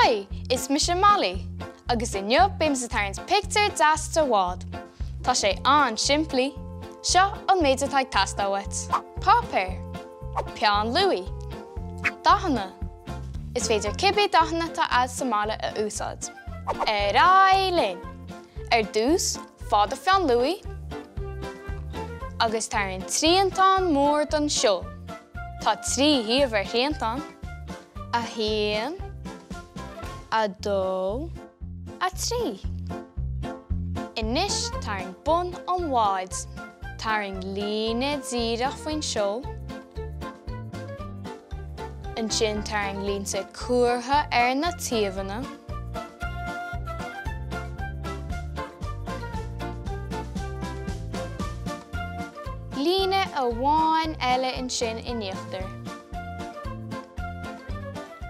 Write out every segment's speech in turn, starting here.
Haigh, is mise Molly, agus inniu beidh mise ag tarraingt pictiúr deas de bhád. Tá sé an-simplí. Seo an méid atá ag teastáil uait. Páipéar. Peann luaidhe. Dathanna. Is féidir cibé dathanna atá a'd sa mbaile a úsáid. Ar aghaidh linn! Ar dtús, faigh do pheann luaidhe agus tarraing triantán mór don seol. Tá 3 thaobh ar thriantán, 1, 2, 3. Anois tarraing bun an bháid. Tarraing líne díreach faoin seol. Ansin tarraing línte cuartha ar na taobhanna. Líne amháin eile ansin in íochtar.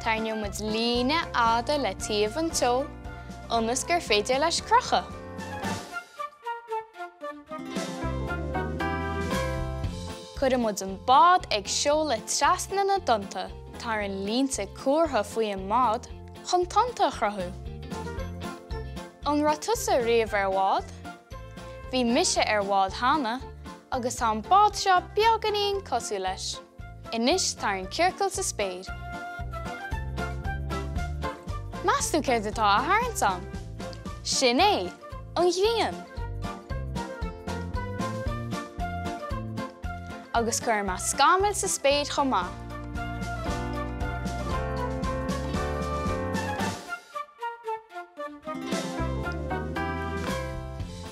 Tarraingeoidh muid líne fhada le taobh an tseoil ionas gur féidir leis crochadh. Cuirfidh muid an bád ag seoladh trasna na dtonnta. Tarraing línte cuartha faoi an mbád chun tonnta a chruthú. An raibh tusa riamh ar bhád? Bhí mise ar bhád cheana agus tá an bád seo beagáinín cosúil leis. Anois tarraing ciorcal sa spéir. Meas tú céard atá á tharraingt a'm? Sin é! An ghrian! Agus cuirfidh mé scamaill sa spéir chomh maith.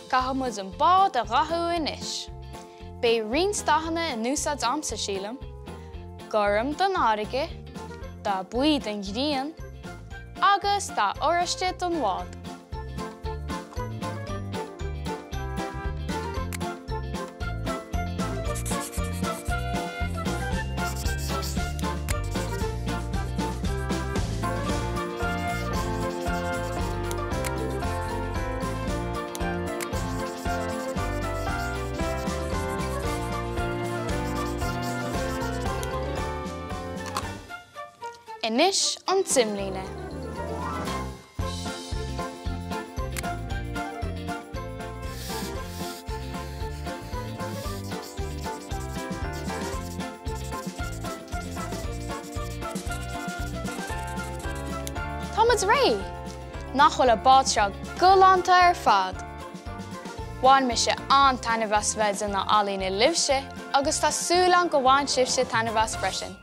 Caithfidh muid an bád a dhathú anois. Beidh roinnt dathanna in úsáid a'msa, sílim. Gorm don fharraige, dath buí don ghrian, agus dath oráiste don bhád. Anois an t-imlíne. Tá muid réidh! Nach bhfuil an bád seo galánta ar fad? Bhain mise an-taitneamh as bheith ag déanamh ealaíne libhse agus tá súil agam go bhain sibhse taitneamh as freisin.